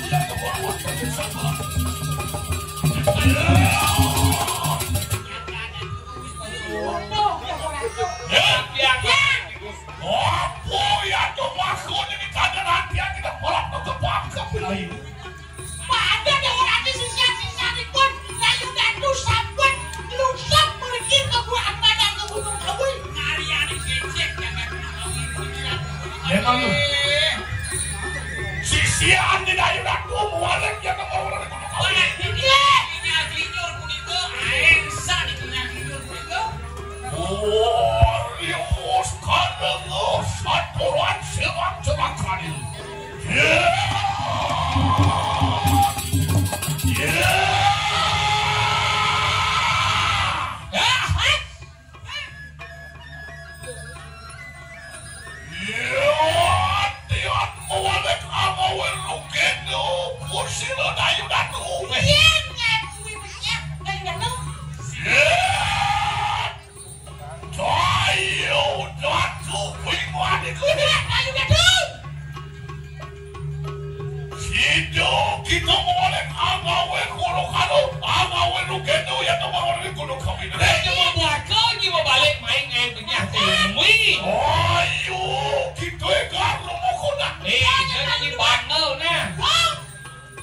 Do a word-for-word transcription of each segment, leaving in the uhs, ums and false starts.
Ya, ya, ya. Apa ya tuh maksudnya di kandang hati kita pelak ke bangka pilih? Pada dawuh ati sisian-sisianipun, Dayu Datu sampun nglungsur mriki ka Gua Ampana ka Gunung Kawi. Ngariyane becek jagat Kawi. Memang lu. Sisian di Dayu Datu mualek ya ke Gunung Kawi. Wah, ini, ini asli nyur punika, aeng sa niki nyur punika. Warius kadang saturan silang celakani. Ya. Ya. Ya. Ya, tian mawalik angawin rugendo, pusila Dayu Datu. Yen nyakuwi menyah Dayu Datu. Ya. Dayu Datu, kuwi mati kuwi. Dayu Datu. Sida kita mawalik angawin kono kano, angawin rugendo ya to mawalik kono kami. Nek cuma buaka nyi mau balik main ngain penyah temi. Ayo, kita karo mokona. Eh, jangan di bangau nah.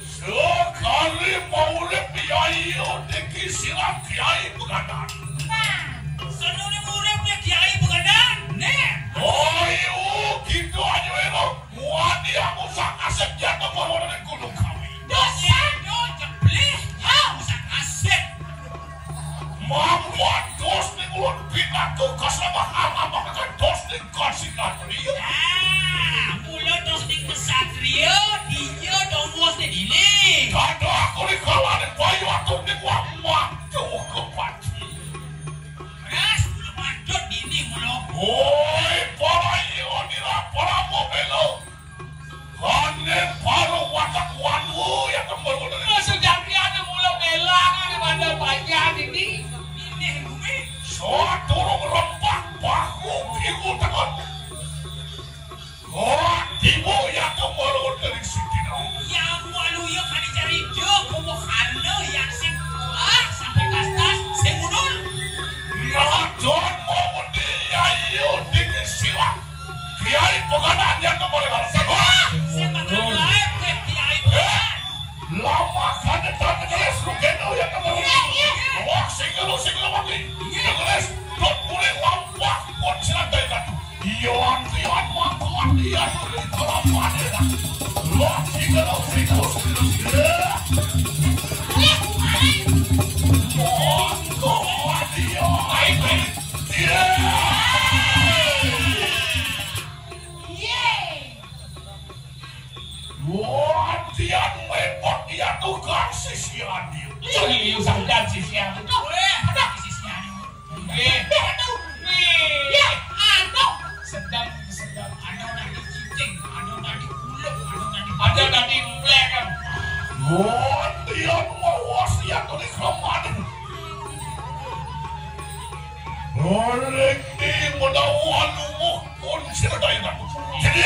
Sekali mau urip ya iya diki silang kiai pegadan. Nah, senuni urip ya kiai pegadan. Nek. Ayo, kita aja elok. Wani aku sak asep jatuh korone gunung kawi. Dosa, do jebleh. Aku sak asep. Mambuat dos ning ulun pinatu kasabah apa makan dos ning kasih katria. Ah, mula dos ning kesatria, dia dong bos di dini. Kada aku di kawanan bayu atur ning wamah. Tuh kepati. Ras, mula patut dini mula. Woi, para iya nira, para mobelo. Kane para watak wanu ya kembal kota. Masuk jampian mula melang di bandar panjang ini. Ini bumi. Soturung rempak bahu kiku tekan. Kok tiba ya kembal kota di sini. Ya walu ya kali cari jok kubu karno yang sing kuat sampai tas-tas sing mundur. Nah, John mau dia yo dingin siwak. Kiai peganan yang kembali malam. Wah, sing bakal gaib ke kiai peganan. Lama kan datang ke jelas lu kena yang kembali. Iya, iya. Wah, sing lu sing lu mati. Iya. Yang jelas, dot boleh lampak pun silakan. Iya, antrian makan dia dulu kelamaan ya. Wah, sing lu sing lu sing lu. Iya. Wah, kok dia. Baik, baik. Iya. Wah, tiang mepot ya tukang sisian dia. Iya, iya, sadar sisian. Aduh, aduh, sisian. Nggih. Aduh, aduh. Nggih. Ya, aduh. Sedap, sedap. Ada tadi cicing, ada tadi kulek, ada tadi, ada tadi emplek kan. Wah, tiang mau wasiat oleh kemarin. Orang ni menawa lumuh pun sira daya. Jadi,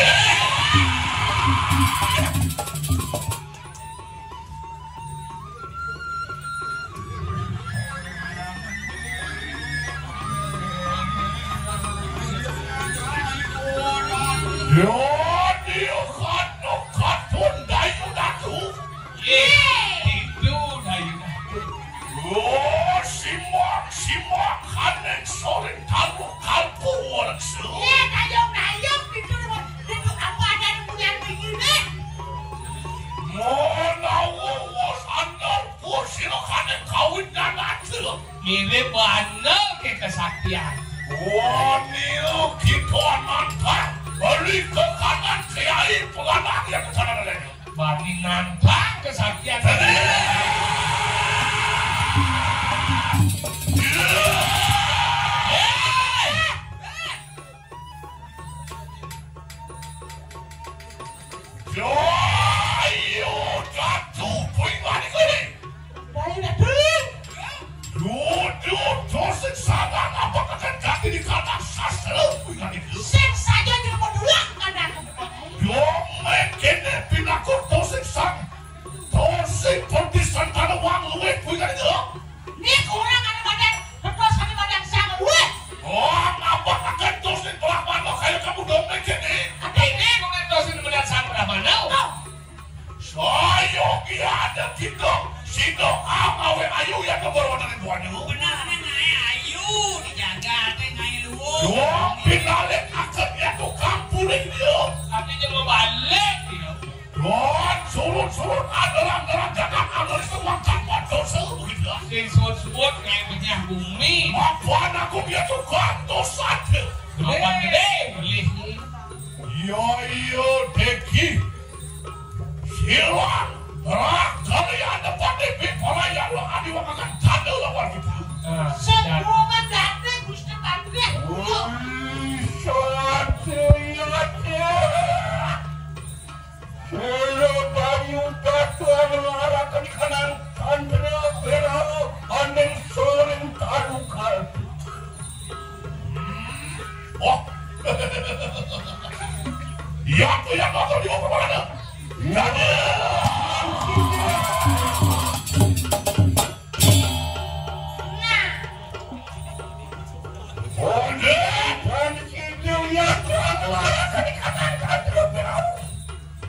yo, dia kanu katun dayu datu. Ye, itu dayu datu. Oh, simak, simak, kanek soring talu kalpu warsu. Ye, dayung-dayung itu, itu apa ada yang punya begini? Menawa wos andal pun sira kanek kawin dan acil. Mirip bandel ke kesaktian. Wani kita nantang beri ke kanan kiai penganak yang ke kanan lagi. Bani nantang kesaktian. Jayo datu kuwi wani kuwi. Bayu Datu. Dudu dosen sarang apa kata ganti di kata sastra kuwi wani kuwi. Sing saja nyerempet dulu kandang. Yogi ada kita, sida amawe ayu ya ke baru dari buahnya. Benar, ane ngae ayu, dijaga, ate ngae luwung. Dua pinalik akan ya tukang puring dia. Tapi dia mau balik dia. Tuan, surut-surut, adalah-adalah jagat, adalah itu makan buat dosa begitu. Sing sebut-sebut ngae benyah bumi. Mapan aku dia tukang dosa dia. Mapan gede, beli. Iya, iya, Deki. Silang, rak kalian dapat dipikolayan lo adi wakakan tanda lawan kita. Sebuah date Gusti Patih. Wih, satria. Sira bayu tatuan ngaraken kanang tantra perahu aning soring tarukan. Oh. Iya, iya, bakal diukur mana? Iya. Nah. Ode, dan situ ya,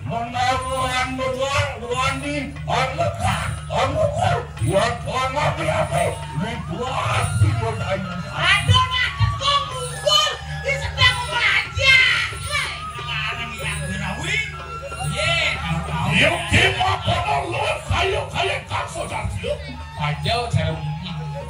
menawan doang, doang di, anggota, anggota, ya, doang, apa, apa, ritual, ritual, ayo. Aduh, nak, kok bubur, di sedang raja. Hei, larang yang gerawing. Ye, tahu-tahu. Yuk, kita pada luar kayu, kayu, tak saudara, yuk. Aja, saya.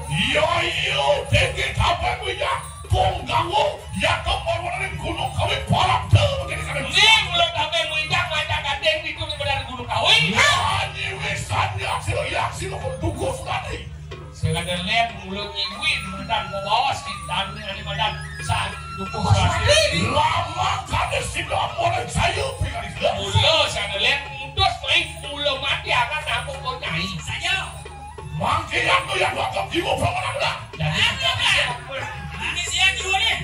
Iya, iya, tinggi, sampai punya. Kong Gawung, ya kong baruan ring Gunung Kawi, parab dal begini kami. Nggih, kula tampi muinjak macan gandeng niku ring Gunung Kawi. Wah, nyiwisan ya sira, ya sira pun dukus tadi. Sing ada lem mula nyiwi, medan mabaos, di dalam ini ada medan. Sa-, dukus tadi. Lama kali sira mulai saya pikir. Mula sing ada lem mutus main mula mati akan nampung konyai. Saja. Mangke yang doyan wakaf jiwa bangunan dah. Jadi, manis ya jiwa nih.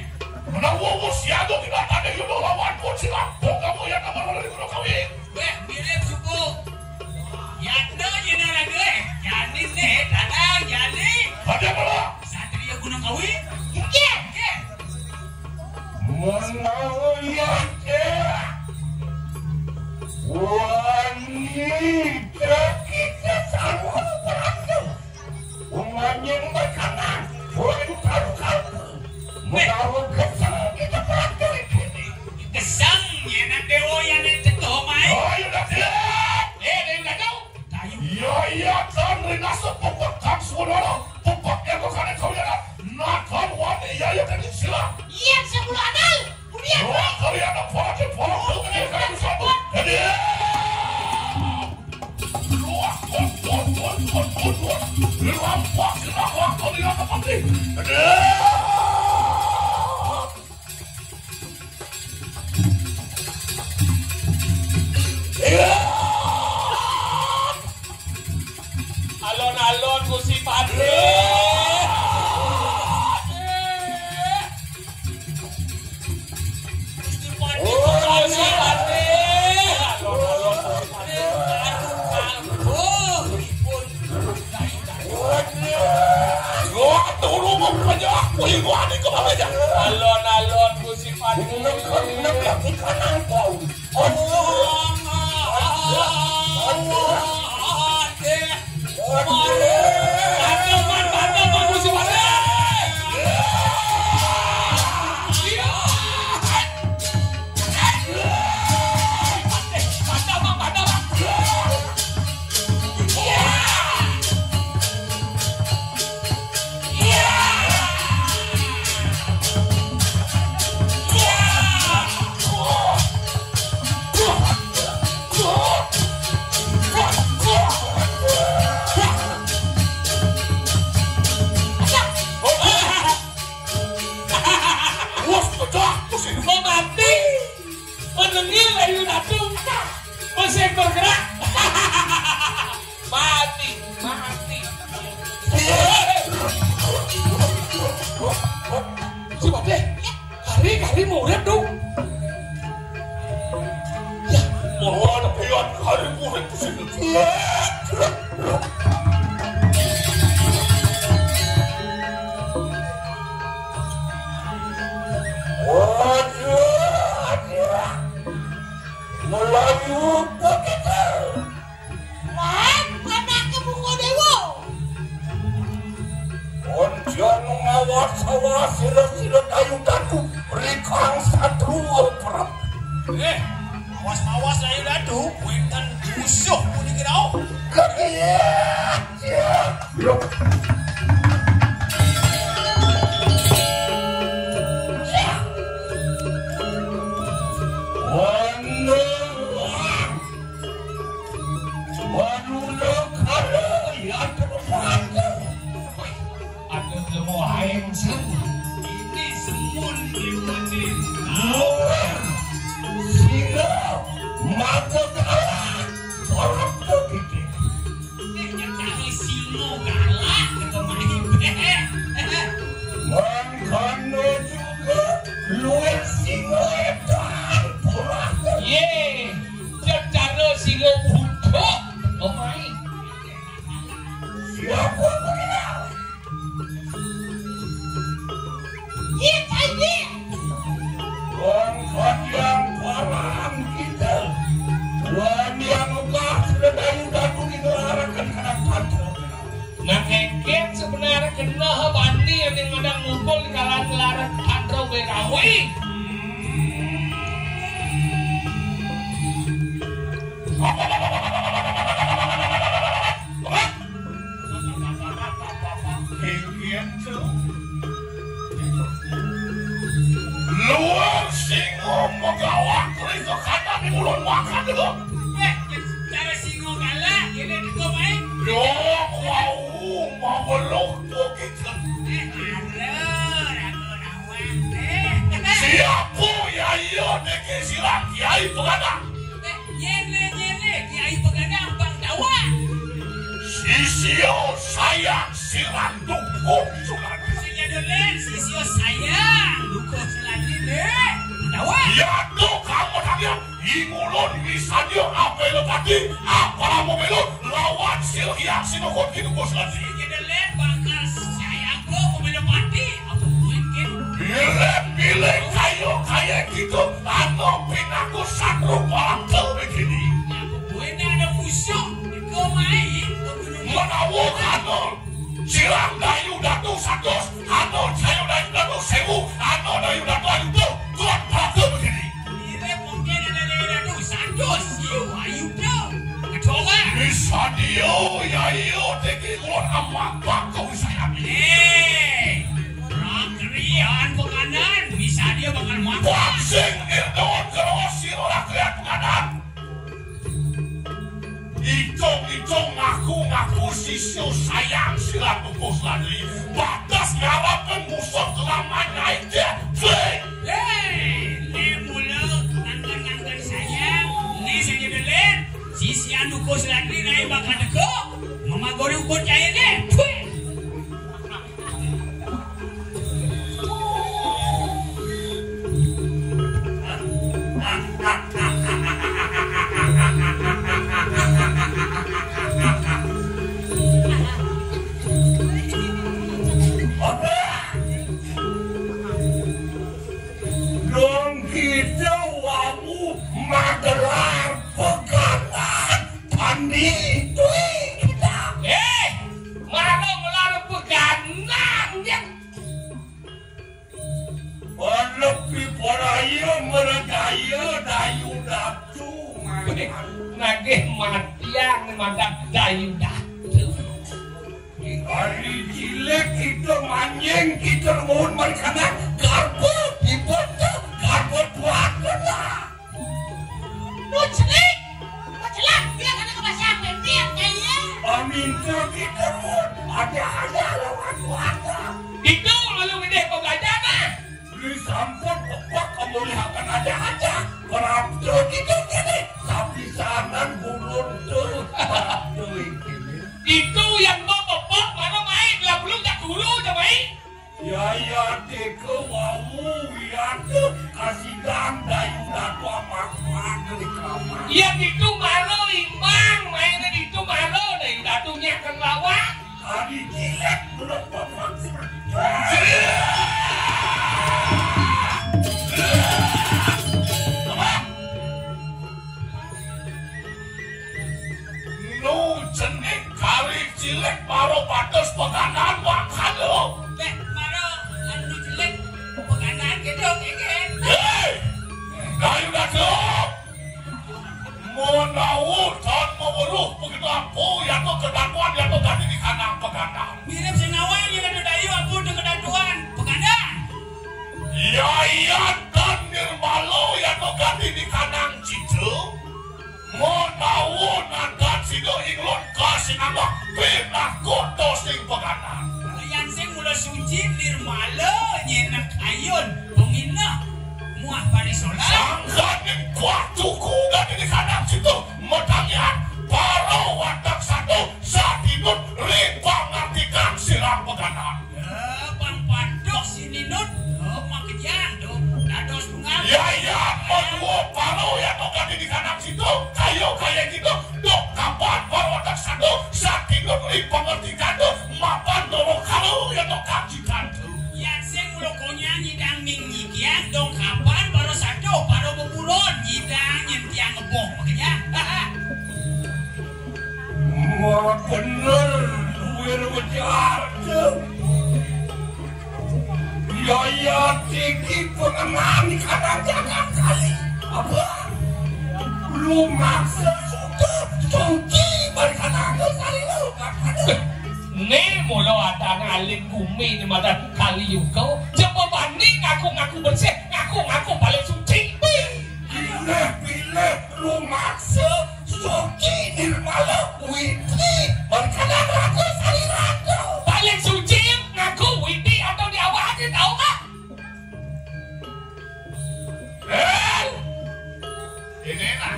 Menawa wong siaga kita tadi jodoh lawan pun silam. Kok kamu yang kamar mana di Gunung Kawi? Weh, mirip suku. Yatna jina lagi, eh. Jani nih, tanang, jani. Ada apa? Satria Gunung Kawi? Oke, oke. Menawa yatna. Wani, kita sama berantem. Umanyang makanan, boleh taruh kamu. Menaruh kesal kita berantem ini. Kesang, ya nak dewa, ya nak ceto, mai. Oh, ya nak dewa. Eh, dia nak tahu. Tayu. Ya, iya, kan, rinasa pokok kan, saudara. Pokok yang kau sana, kau ya nak. Nak, kan, wani, ya, ya, kan, sila. Iya, sepuluh ada. Alon-alon Gusti Patih. Gusti Patih. Oh, Gusti Patih. Alon-alon Gusti Patih. Aduh, aduh. Wah, turun kok banyak. Wih, gua ada ke mana aja? Alon-alon Gusti Patih. Nengkep, nengkep di kanan kau. Wah, pecah, pusing. Mau mati. Menengil dari ratu. Mesin bergerak. Mati, mati. Si Badé, kari, kari mau urip, Duk. Ya, mau ada pilihan kari mau urip di sini. Waduh, aduh. Melayu begitu. Aduh, lemo aing, San. Ini semun, ini. Luar. Singa. Mata galak. Orang tuh gitu. Eh, cari singa galak, kata Mai. Mangkana juga luar singa edan. Ye, secara singa butuh, kata Mai. Siapa kenal? Iya, Cai, iya. Wong kodiang parang kita. Wani yang megah sudah dayu datu digelarakan kana pantra. Nah, kengkeng sebenarnya kena bani yang madang ngumpul di kalangan gelar pantra Berawi. Kengkeng tuh. Luar singo megawak, ri ke kanan di ulun makan dulu. Eh, cara singo kalah, ini di kau main. Yo, wau, mabeluk tuh gitu. Eh, ada, ada, ada, eh. Siapa ya iya, niki silang kiai pengadang. Eh, nyele, nyele, Kiai Begadang Bang Dawa. Sisio sayang silang dukung Suladi. Sisio dolen, sisio sayang dukung Suladi deh. Dawa. Ya tuh kamu tanya, ingulun misalnya apa lo tadi, apa mau belok lawan silhiak sinukut dukung Suladi. Sisio dolen bakal sayang kok mau belok mati. Pilih-pilih kayu kaya gitu, anu pinaku satru palang begini. Buena ada musuh, kau main, kau bunuh. Menawa anu, silang dayu datu satus, anu sayu dayu datu sewu, anu dayu datu ayu tu, kuat batu begini. Mirip mungkin ada dayu datu satus, yu ayu tu. Kecoba. Bisa dia, ya iya, tinggi kuat amat, bangkau saya. Eh. Rakrian penganan, bisa dia bakal makan. Boxing, Irdon, keros, siro rakrian penganan. Icung-icung ngaku-ngaku sisyo sayang silang kukus lagi. Batas ngarapin musuh kelamaan naik dia. Fling! Hei, ni mula nangkan-nangkan sayang, ni saja delir. Sisian kukus lagi naik bakal teko. Mamagori ukun cahaya ni. Fling! Dong kita wamu magelar pegangan tandi tui kita. Eh, mana melar pegangan yang Pelepi paraya merajaya dayu datu. Nagih matiang ni mandak dayu datu. Hari cilik kita manjing, kita nuhun marikanan garba, ibu tu garba tuakan lah. Nu celik, nu celak, dia kena kebasah pendek, kaya. Aminta kita pun ada-ada lawan kuasa. Itu lalu gedeh pembelajar nah. Beli sampun pepak kemuliakan ada aja. Berapa kita jadi sapisanan bulun tu. Itu yang mau pepak mana main lah belum tak dulu dah main. Ya, ya, teka wau, ya, tu, kasidang dayu datu amak-amak di kamar. Ya, ditu mara imbang, main ditu mara dayu datu nyakan lawan. Kali cilik, belum papan. Nu cenik kari cilik maro patus peganaan makan lo. Beh, maro anu cilik peganaan gitu, gitu. Hei! Dayu datu! Menawu tan meweruh pegenapu, yaitu kedakuan, yaitu tadi di kandang Mirip sing nawang yén ada dayu aku teng kedatuan. Pegandan. Yayan dan Nirmala yén ganti di kanang cita. Menawa nandan sida inglon ka sinamah pinakota sing pegandan. Yan sing mula suci Nirmala nyenek ayun pengina muah parisola. Sangkaning kuah tuku ganti di kanang cita. Matangian para watak satu satinut ring pangartikan sirang pegandan. Eh, pang patok sininut. Oh, makejang tu. Dados tunggal. Ya, ya, madua para watak ganti di kanang situ. Kayo kaya gitu. Dok kapan para watak satu satinut ring pangartikan tu. Mapan doro karo ya dok kacikan tu. Yan sing mula konyang nyidang ming nyikian dong kapan para satu para beburon nyidang nyentiang ngeboh makejang. Wah, bener, duwe ruwe jahat. Biaya tinggi pengenaan di kandang jagat kali. Apa? Lu maksa suka cuci balik kandang kali lu. Né mula adané alit gumi di madan Kali Yuga, coba banding ngaku-ngaku bersih, ngaku-ngaku paling suci. Pilih-pilih rumaksa suci nirmala widi berkenan raga saliraga. Paling suci ngaku widi atau di awak aja tahu nggak? Eh, ini lah,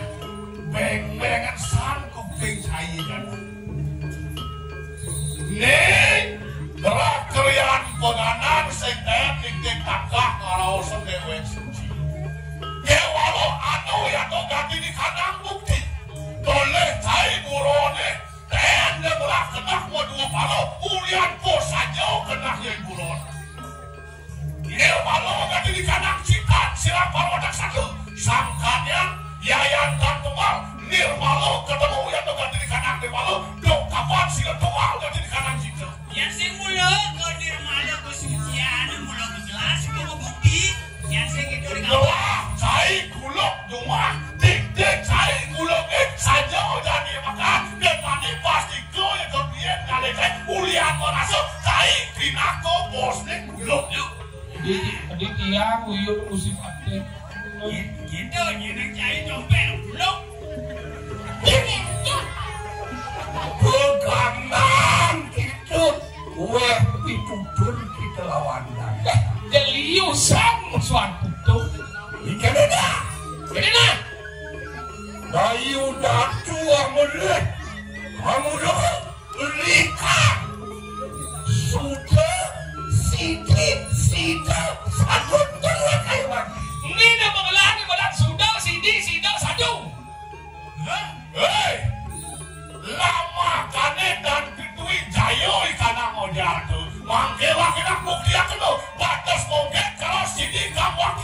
beng-bengan san kuping saya kan. Ning, gerak kerian penganan sing tem ning takah ngaraosan dewek suci. Kewala anu yato ganti di kandang bukti. Toleh cai burone, ten de belah kenah wa dua palo, ulian po saja kenah yang buron. Nirmala ganti di kandang citan, silang parwadak satu. Sangkanya, Yayan dan Tumal, Nirmala ketemu yang ganti di kandang Nirmala, dok kapan sila Tumal ganti di kandang cinta. Yang sing mula ke Nirmala kesucian, mula ke gelas, mula ke bukti. Yang sing itu di kandang. Gelah, cai, kuluk, dumah, tik-tik, cai, kuluk, eh, saja udah dimakan, dan mandi pasti ke yang kemudian ngalihkan, ulian merasa, cai, pinako, bos, nih, kuluk, yuk. Di, di tiang uyut musim ate. Gitu, jadi cai dompet, kuluk. Pegangan gitu, weh, pitutur kita lawan. Jeliusan musuhan putu. Ini dah. Ini dah. Dayu datu amun leh. Kamu dah. Rika. Suda, sidi, sida, sadun, dua kaiwan. Ini dah mengelah ni badan suda, sidi, sida, sadun. Hah? Hei. Lama kane dan pitui jayo ikana ngojar tu. Mangke wah kena bukti aku tu. Batas mungkin kalau sidi kamu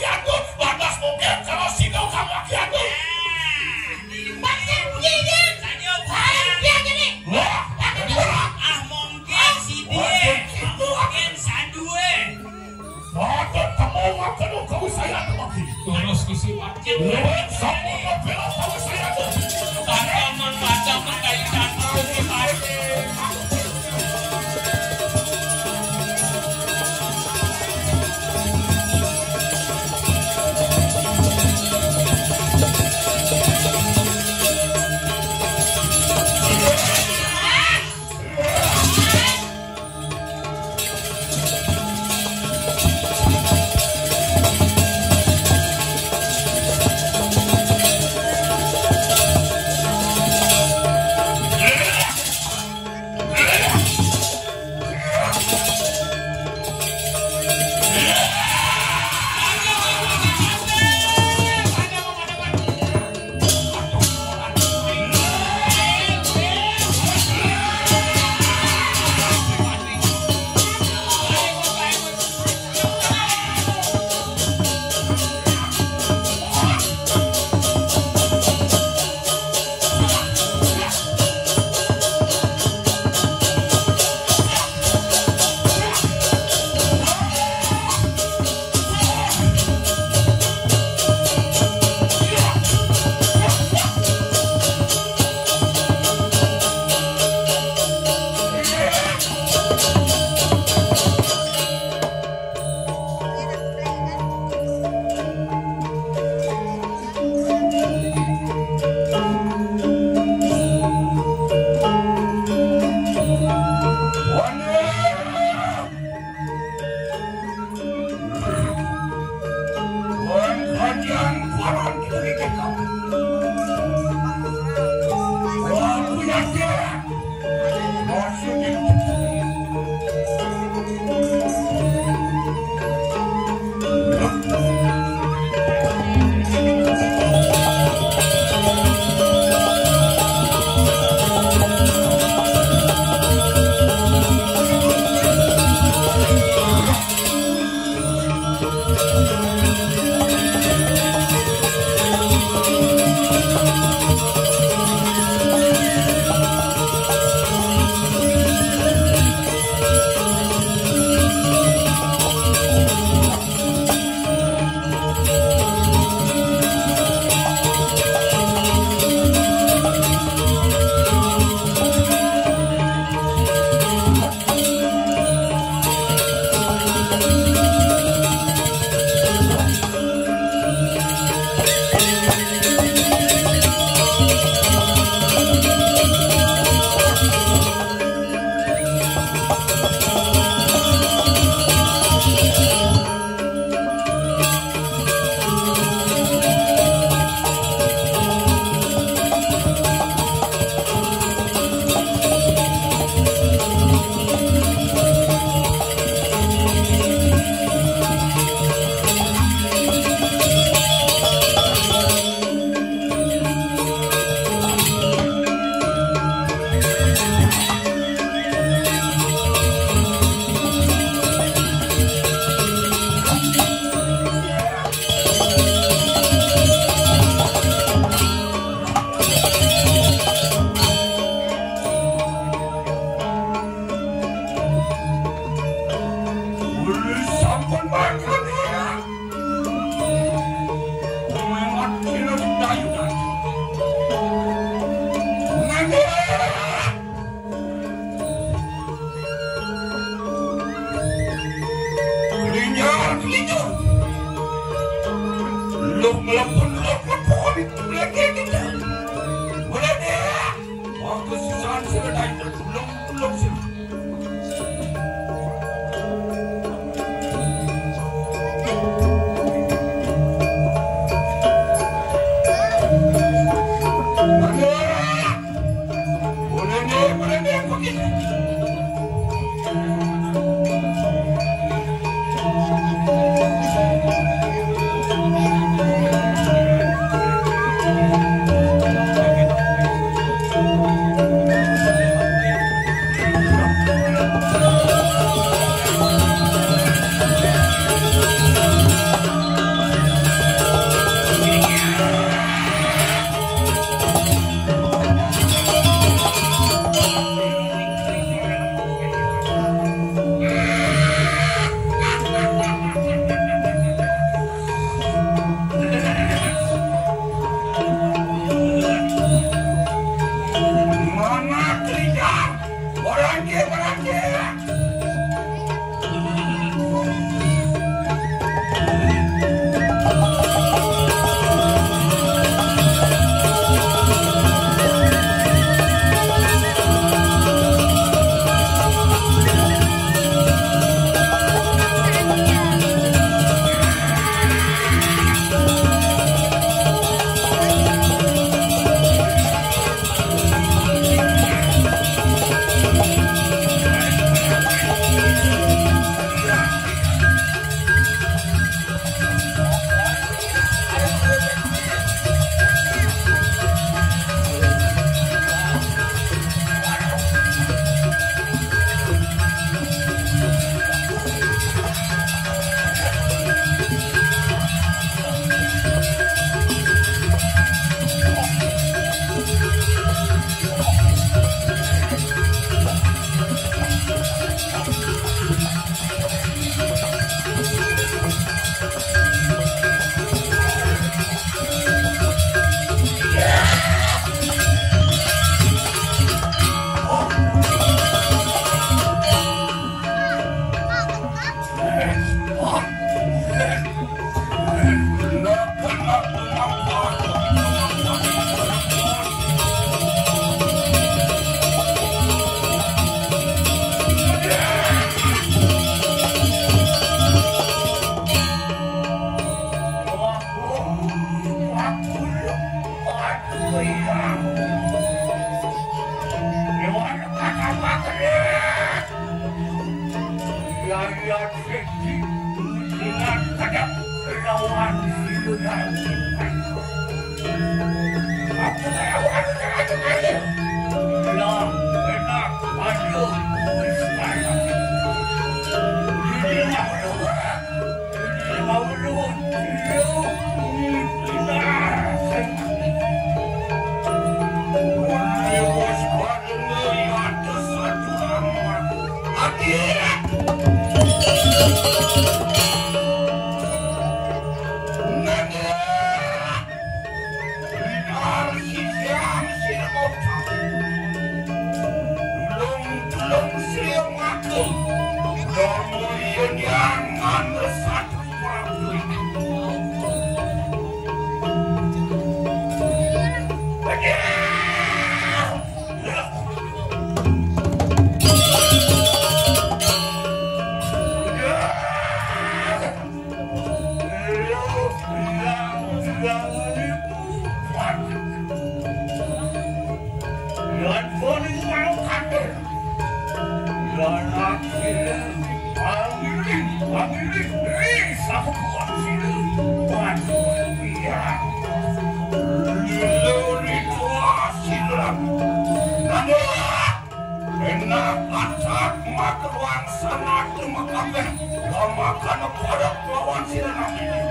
Enak atak makaruan sana tu makabeh. Lama kana parak lawan sira nang ini.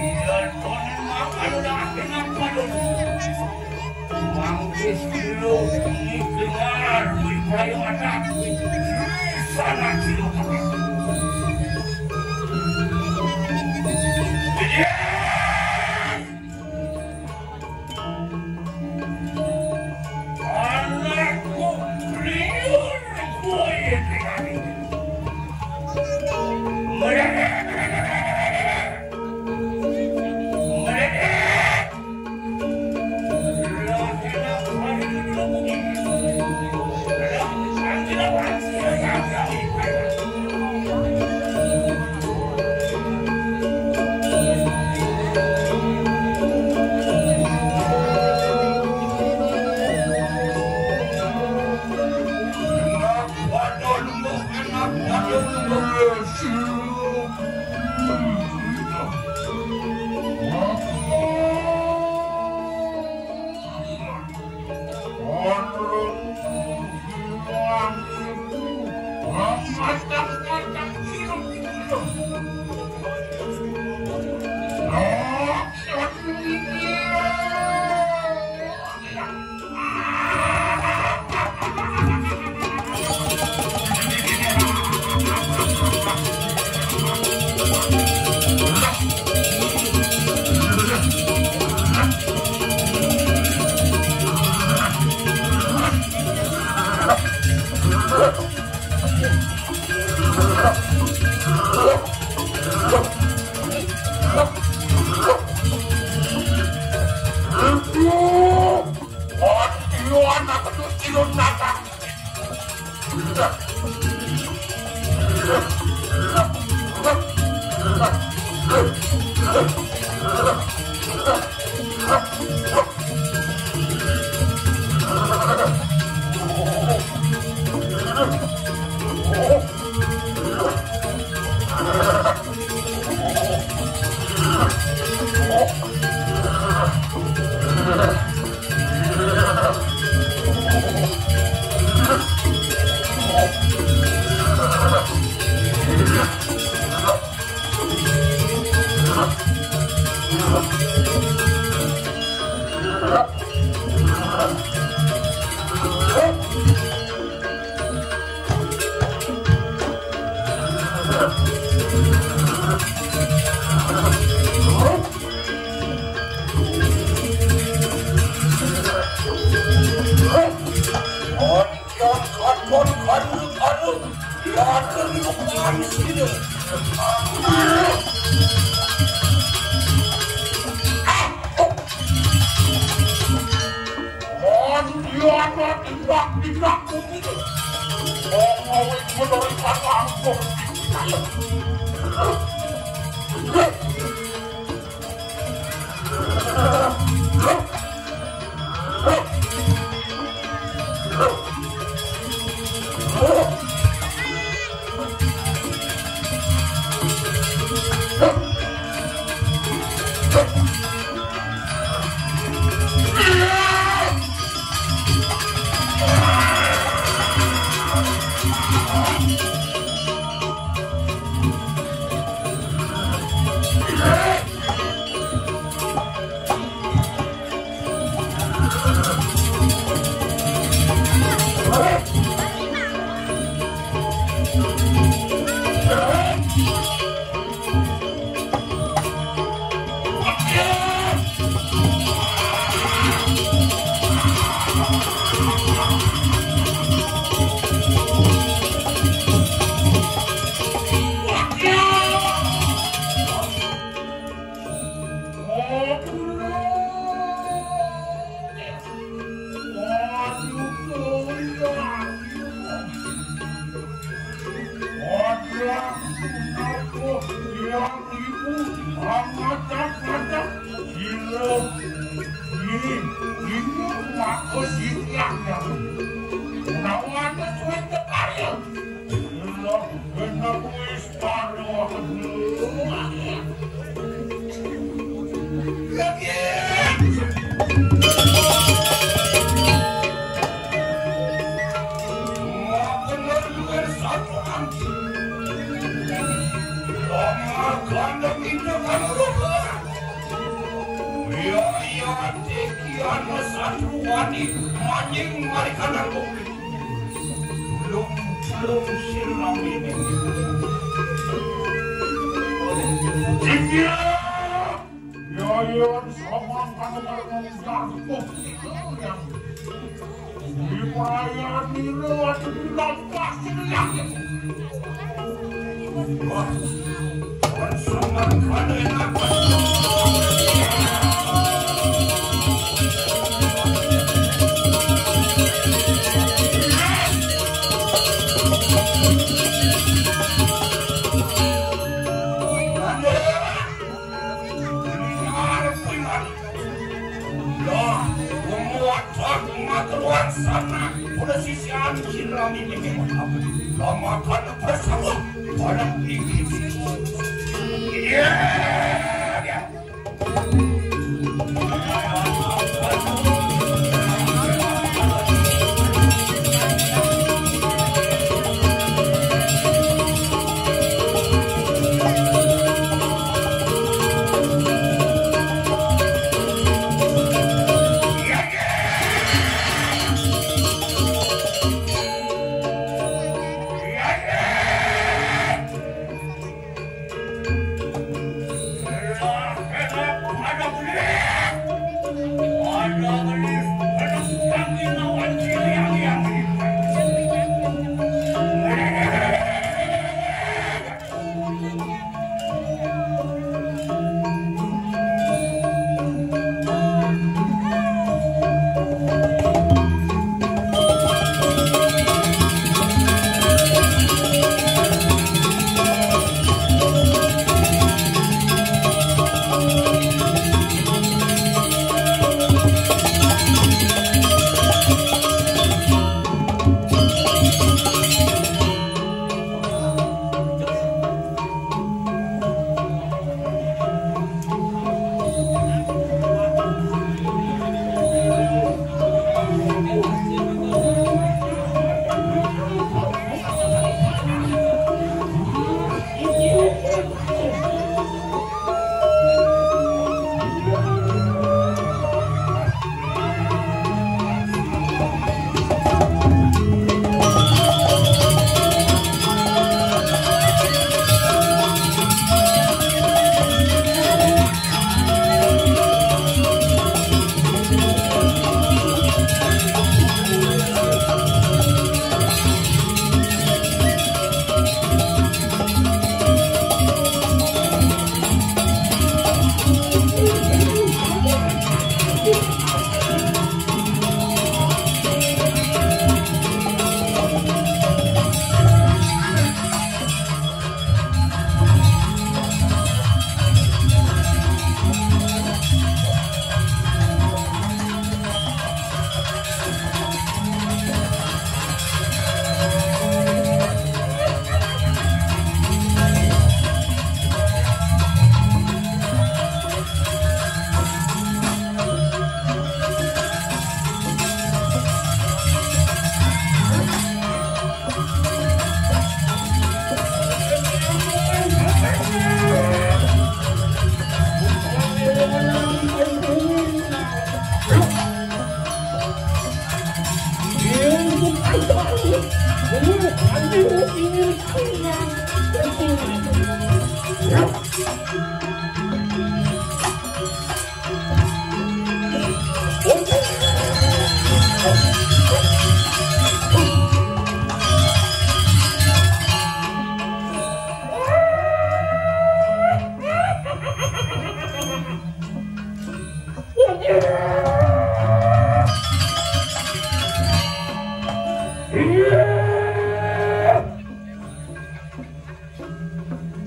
Iya, kono makan udah enak padon. Wang bis kilo dengar di payung adat. Sana kilo. Iya. Anakku liur kuwi. Meredek. Meredek.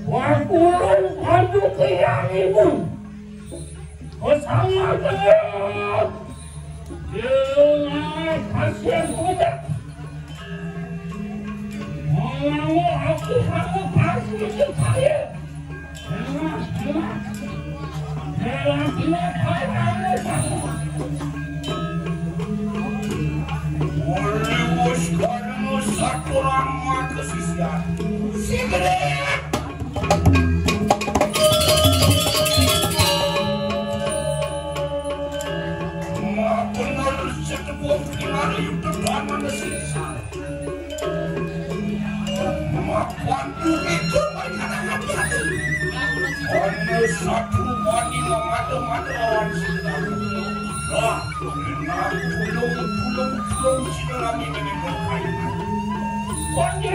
Wakulung bantu kiyang ibu. Bersama dengan dengan pasien muda. Mau aku kamu pasti saya. Jelas, jelas. Jelas, jelas. Oleh bos karena satu orang mah kesisian. Si gede. Mapunur setepuh kinari tetuan manusia. Mapuan bumi tumpah karena hati-hati. Ono satu wani mengadu-ngadu lawan sila. Lah, dengan pulung-pulung-pulung sila ini berkaitan. Wani.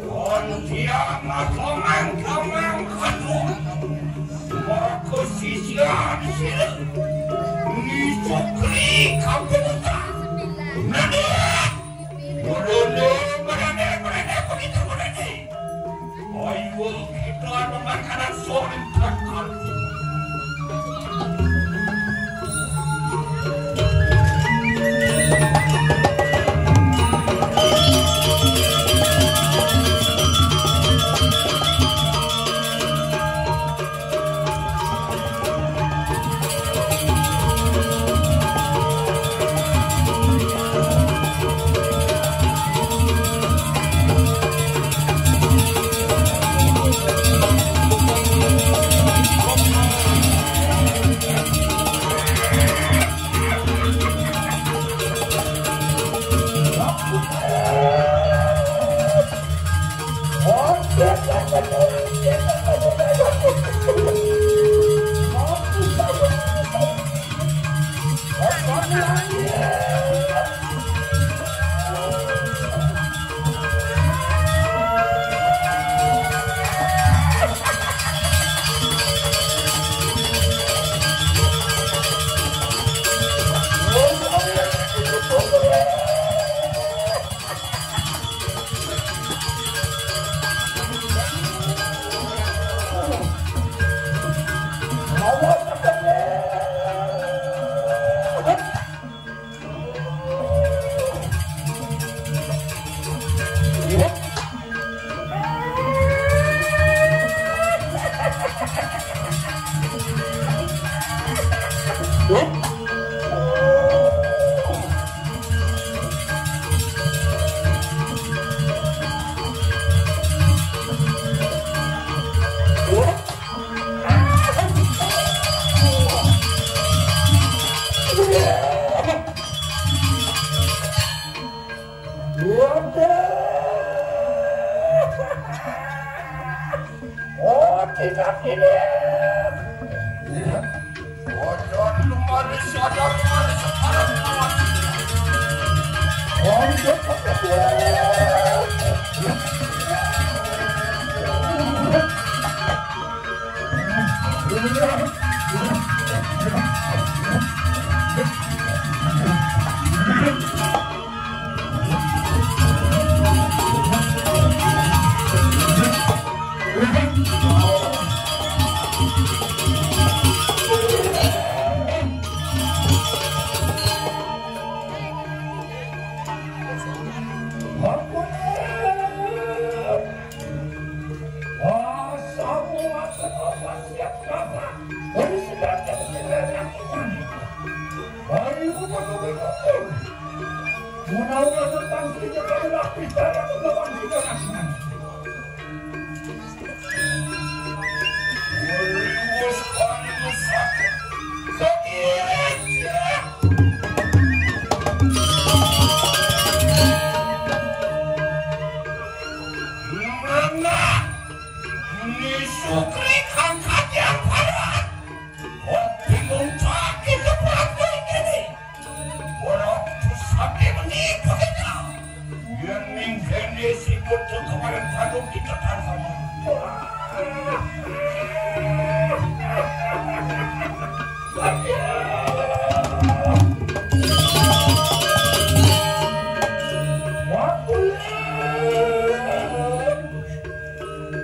Kon kiamat lemeng-lemeng kadu. Maka sisian sila. Ni cukri kampung ta. Nadi. Berani, berani, berani, berani, berani. Ayo kita mengatakan soal takkan. Waduh. Oh, tidak ini. Waduh, lu manis, ada lu manis, sekarang manis. Waduh, Sukri kang kajang parat. Kopi muncak itu berarti ini. Orang tu sakit menipu kita. Yang mingkene si kutu kemarin padu kita tanpa.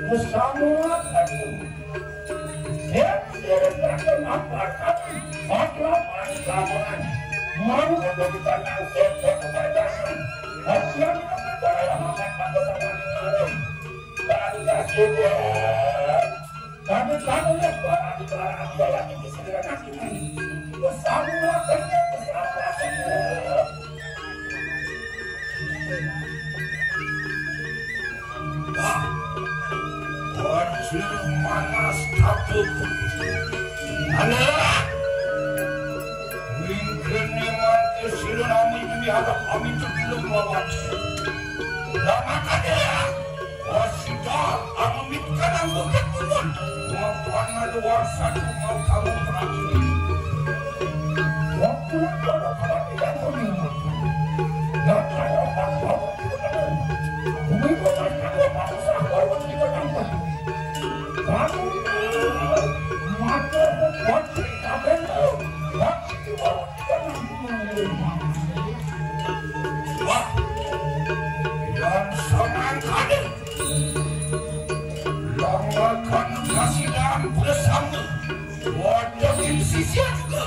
Bersama aku. Wah, bocil manas kaput. Anak, mingkene mangke sira nami demi hadap kami sebelum lawan. Lama kada, wasita kami kadang bukit pun. Mapan ada warsa kamu perang. Waktu pada perang tidak pun. Wah, yang semangkanya. Langgakan kasihan bersama. Wadah di sisi juga.